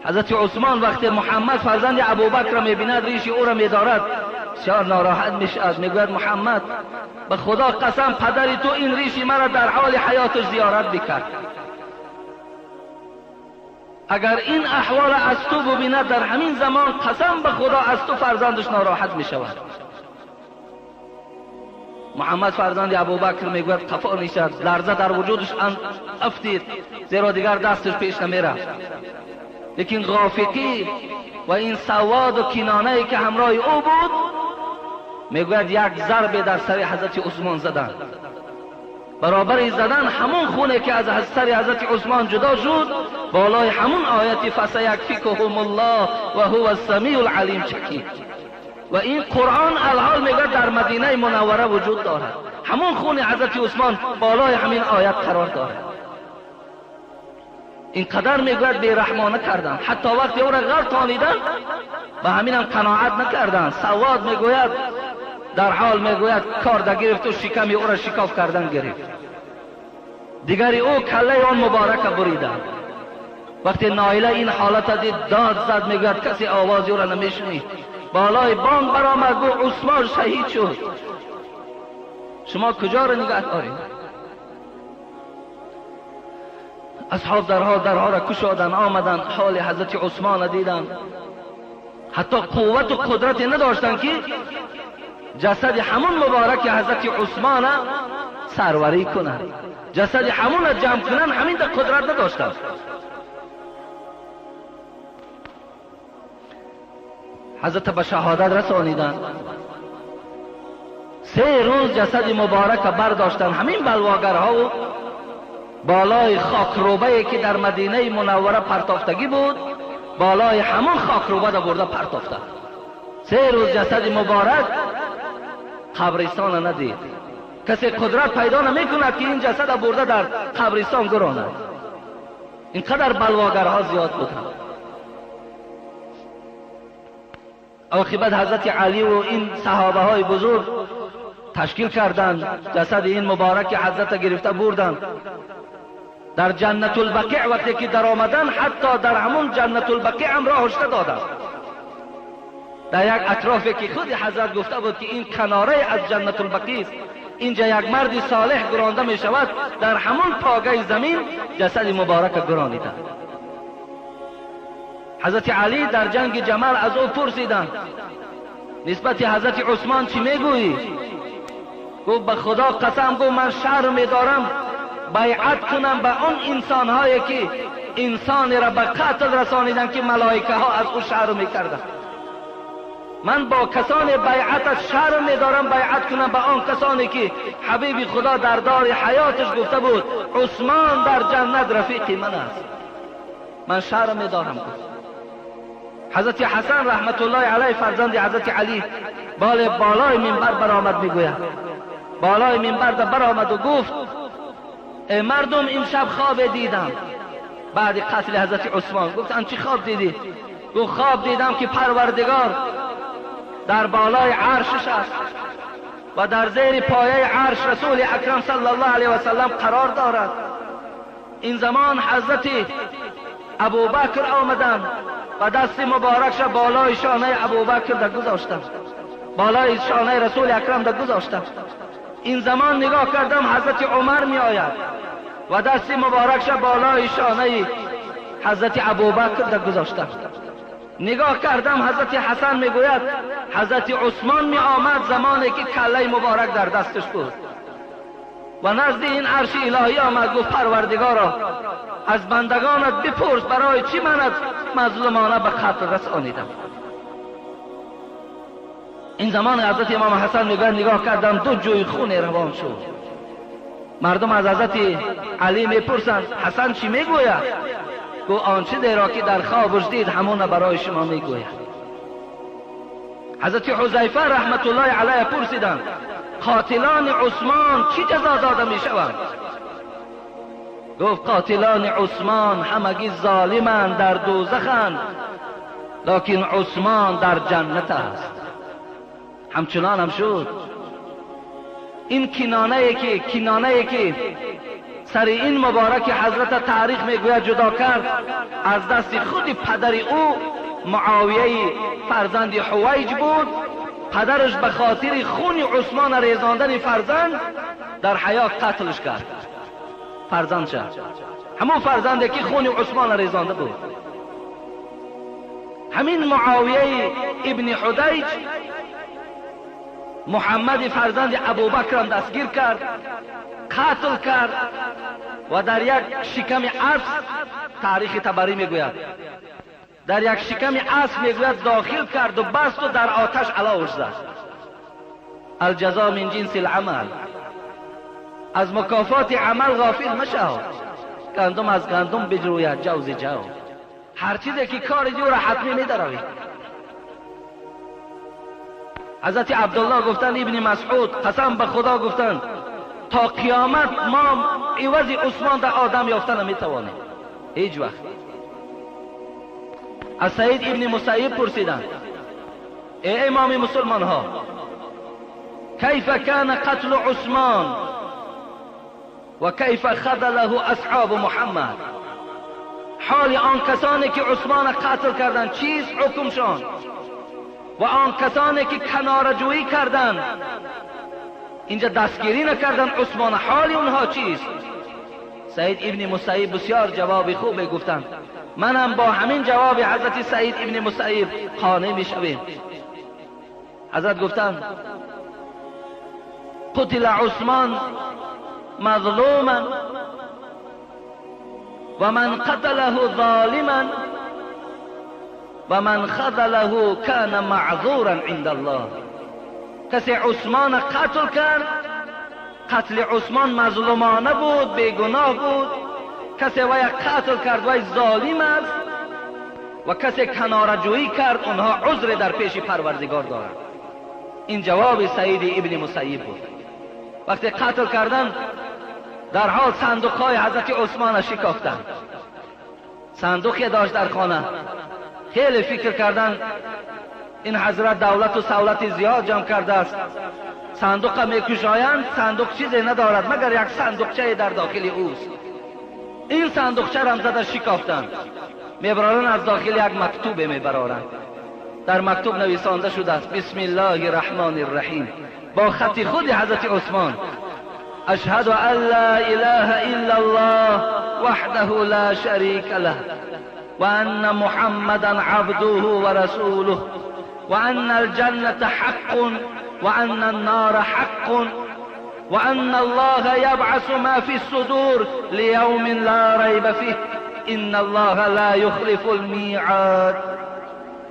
حضرت عثمان وقتی محمد فرزند ابوبکر را میبیند، ریش او را میدارد، بسیار ناراحت میشود. میگوید محمد، به خدا قسم پدر تو این ریش مرا در حال حیاتش زیارت بکرد. اگر این احوال از تو ببیند در همین زمان، قسم به خدا از تو فرزندش ناراحت میشود. محمد فرزند ابوبکر میگوید قفا نشست، لرزه در وجودش افتید، زیرا دیگر دستش پیش نمیرفت. لیکن غافقی و این سواد و کنانه که همراه او بود، میگوید یک ضربه در سر حضرت عثمان زدن. برابر زدن همون خونه که از سر حضرت عثمان جدا شد، بالای همون آیت فسیکفیکهم الله و هو السمیع العلیم چکید. و این قرآن الحال میگه در مدینه منوره وجود دارد. همون خون حضرت عثمان بالای همین آیت قرار دارد. این قدر میگوید بیرحمانه کردن، حتی وقتی او را غلطانیدن به همین هم قناعت نکردن. سواد میگوید در حال میگوید کار گرفت و شکم او را شکاف کردن گرفت. دیگری او کله آن مبارک بریدن. وقتی نائله این حالت دید داد زد، میگوید کسی آواز او را نمیشنید. بالای بانگ برآمد، گفت عثمان شهید شد. شما کجا را نگه دارید؟ اصحاب درها را کشادن، آمدن، حال حضرت عثمان دیدن. حتی قوت و قدرت نداشتن که جسد همون مبارک حضرت عثمان سروری کنند، جسد همون جمع کنند، همین در قدرت نداشتن. حضرت به شهادت رسانیدن. 3 روز جسد مبارک برداشتن همین بلواگرها و بالای خاکروبه که در مدینه منوره پرتافتگی بود، بالای همون خاکروبه در برده پرتافتن. 3 روز جسد مبارک قبرستان ندید. کسی قدرت پیدا نمی کند که این جسد برده در قبرستان گراند. اینقدر بلواگرها زیاد بودند. عاقبت حضرت علی و این صحابه های بزرگ تشکیل کردند، جسد این مبارک حضرت گرفته بردند در جنت البقیع. وقتی که در آمدن، حتی در همون جنت البقیع هم راهش ندادند. در یک اطرافی که خود حضرت گفته بود که این کناره از جنت البقیع است، اینجا یک مرد صالح گرانده می شود، در همون پاگه زمین جسد مبارک گرانیدند. حضرت علی در جنگ جمل از او پرسیدند نسبت حضرت عثمان چی میگویی؟ گفت به خدا قسم، گفت من شرم میدارم بیعت کنم به آن انسانهایی که انسانی را به قتل رسانیدند که ملائکه ها از او شرم میکردند. من با کسان بیعت از شرم میدارم بیعت کنم به آن کسانی که حبیب خدا در دار حیاتش گفته بود عثمان در جنت رفیق من است. من شرم میدارم. حضرت حسن رحمت الله علیه فرزند حضرت علی بالای منبر برآمد، میگوید بالای منبر برآمد و گفت ای مردم، امشب خواب دیدم بعد قتل حضرت عثمان. گفتن چی خواب دیدی؟ گفت خواب دیدم که پروردگار در بالای عرشش است و در زیر پایه عرش رسول اکرم صلی الله علیه و سلم قرار دارد. این زمان حضرت ابوبکر آمدند و دست مبارکش بالای شانه ابوبکر در گذاشتند، بالای شانه رسول اکرم در گذاشتند. این زمان نگاه کردم حضرت عمر می آید و دست مبارکش بالای شانه حضرت ابوبکر در گذاشتند. نگاه کردم حضرت حسن می گوید حضرت عثمان می آمد زمانی که کله مبارک در دستش بود و نزد این عرش الهی آمد، گفت پروردگارا از بندگانت بپرس برای چی منت مظلومانه به قتل رسانیدم. این زمان حضرت امام حسن میگوید نگاه کردم 2 جوی خون روان شد. مردم از حضرت علی میپرسند حسن چی میگوید؟ گفت آنچه را که در خوابش دید همون برای شما میگوید. حضرت حذیفه رحمت الله علیه پرسیدند قاتلان عثمان چی جزا داده میشوند؟ گفت قاتلان عثمان همگی ظالمند، در دوزخند، لکن عثمان در جنت است. همچنان هم شد. این کنانه که سر این مبارک حضرت تاریخ میگوید جدا کرد، از دست خود پدر او معاویه فرزند حویج بود. پدرش به خاطر خون عثمان ریزاندن فرزند در حیا قتلش کرد. فرزند شد، همون فرزندی که خون عثمان ریزانده بود. همین معاویه ابن حدیج محمد فرزند ابوبکر هم دستگیر کرد، قتل کرد و در یک شکم اسب، تاریخ طبری میگوید، در یک شکم اسب میگوید داخل کرد و بست و در آتش علاوش زد. الجزا من جنس العمل، از مکافات عمل غافل مشو. گندم از گندم بجروید جوز جو. هر چیزی که کار جو را حتمی میدروی. حضرت عبدالله گفتند ابن مسعود، قسم به خدا گفتند تا قیامت ما عوض عثمان در آدم یافته نمیتوانیم هیچ وقت. از سعید ابن مسیب پرسیدند ای امام مسلمان ها، کیف کان قتل عثمان و کیف خذله اصحاب محمد؟ حال آن کسانی که عثمان قتل کردند چیست حکمشان و آن کسانی که کناره‌جویی کردند، اینجا دستگیری نکردند عثمان، حال اونها چیست؟ سعید ابن مسیب بسیار جواب خوب گفتند. منم با همین جواب حضرت سعید ابن مسیب قانع میشویم. حضرت گفتند قتل عثمان مظلوما و من قتله ظالما و من خذله کان معذورا عند الله. کسی عثمان قتل کرد، قتل عثمان مظلومانه بود، بیگناه بود. کسی وی قتل کرد وی ظالم است و کسی کناره‌جویی کرد اونها عذر در پیش پروردگار دارند. این جواب سعید ابن مسیب بود. وقتی قتل کردن در حال صندوقهای حضرت عثمان شکافتند. صندوقی داشت در خانه، خیلی فکر کردن این حضرت دولت و سولت زیاد جمع کرده است. صندوق میکشایند، صندوق چیزی ندارد مگر یک صندوقچه در داخل اوست. این صندوقچه را هم زده شکافتند، میبرارند از داخل یک مکتوب میبرارند. در مکتوب نویسانده شده است بسم الله الرحمن الرحیم با خط خود حضرت عثمان: اشهد ان لا اله الا الله وحده لا شریک له وان محمدا عبده ورسوله وان الجنة حق وان النار حق وان الله يبعث ما في الصدور ليوم لا ريب فيه ان الله لا يخلف الميعاد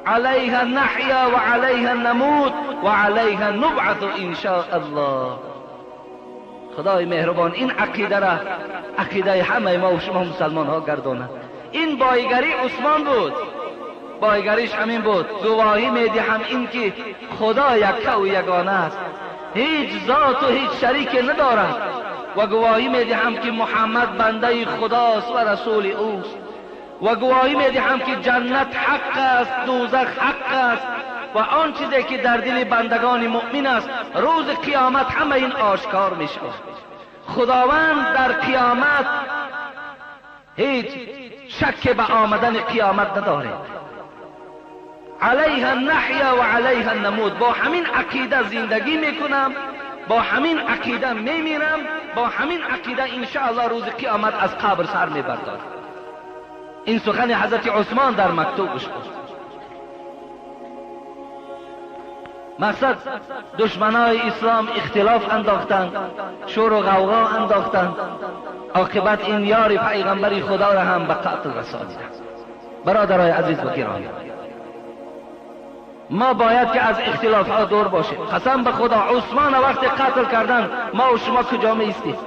عليها نحيا وعليها نموت وعليها نبعث ان شاء الله. خدای مهربان این عقیده را عقیده همه ما و شما مسلمان ها گرداند. این بایگری عثمان بود، بایگریش همین بود. گواهی میدهم این که خدا یکه و یگانه است، هیچ ذات و هیچ شریک ندارد، و گواهی میدهم که محمد بنده خداست و رسول اوست، و گواهی میدهم که جنت حق است، دوزخ حق است، و آن چیزی که در دل بندگان مؤمن است روز قیامت همه این آشکار می شود. خداوند در قیامت هیچ شک به آمدن قیامت نداره. علیها نحیا و علیها نموت. با همین عقیده زندگی میکنم، با همین عقیده میمیرم، با همین عقیده انشاءالله روز قیامت از قبر سر میبردارم. این سخن حضرت عثمان در مکتوبش بود. مقصد دشمنای اسلام اختلاف انداختند، شور و غوغا انداختند، عاقبت این یار پیغمبر خدا را هم به قتل رسانیدند. برادرای عزیز و گرامی، ما باید که از اختلاف ها دور باشیم. قسم به خدا عثمان وقت قتل کردن ما و شما کجا می ایستیم؟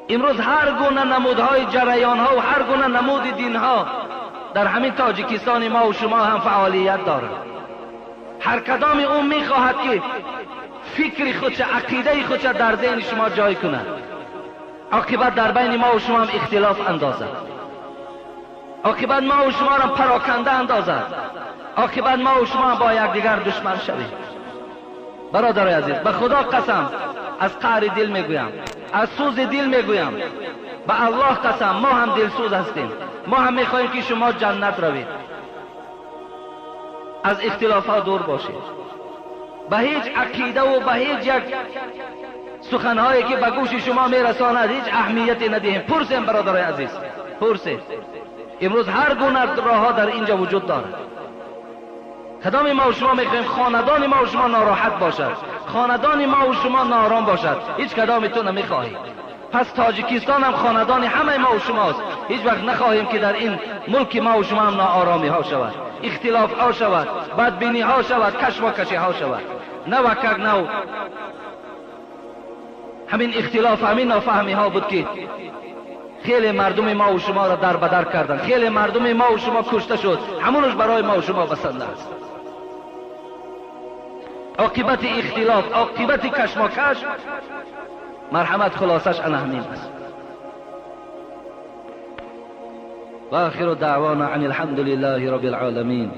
امروز هر گونه نمودهای جریان ها و هر گونه نمود دین ها در همین تاجیکستان ما و شما هم فعالیت دارند. هر کدام اون میخواهد که فکر خودش، عقیده خودش در ذهن شما جای کند. عاقبت در بین ما و شما هم اختلاف اندازد، عاقبت ما و شما را پراکنده اندازد، عاقبت ما و شما با یکدیگر دشمن شویم. برادرای عزیز، به خدا قسم از قعر دل میگویم، Аз сӯзи дил мегӯям, ба Аллоҳ қасам, мо ҳам дилсӯз ҳастем, мо ҳам мехоҳем ки шумо ҷаннат равед. Аз ихтилофҳо дур бошед, ба ҳеҷ ақидаву ба ҳеҷ як суханҳое ки ба гӯши шумо мерасонад ҳеҷ аҳамияте надиҳем. Пурсем, бародарои азиз, пурсем. Имрӯз ҳар гуна роҳҳо дар инҷо вуҷуд дорад. Кадоми ма шумо мехоҳем хонадони ма шумо нороҳат бошад, хонадони ма шумо ноором бошад? Ҳеҷ кадоми ту намехоҳӣ. Пас Тоҷикистон ҳам хонадони ҳамаи ма шумост. Ҳеҷ вақт нахоҳем ки дар ин мулки ма шумо ҳам нооромиҳо шавад, ихтилофҳо шавад, бадбиниҳо шавад, кашмокашиҳо шавад. Навакак нав ҳамин ихтилоф, ҳамин нофаҳмиҳо буд ки хеле мардуми ма шуморо дар ба дар карданд, хеле мардуми ма шумо кушта шуд. Ҳамонаш барои ма шумо басанда аст. Оқибати ихтилоф, оқибати кашмокаш, марҳамат, хулосаш ана ҳамин аст. وآخر دعوانا عن الحمد لله رب العالمين.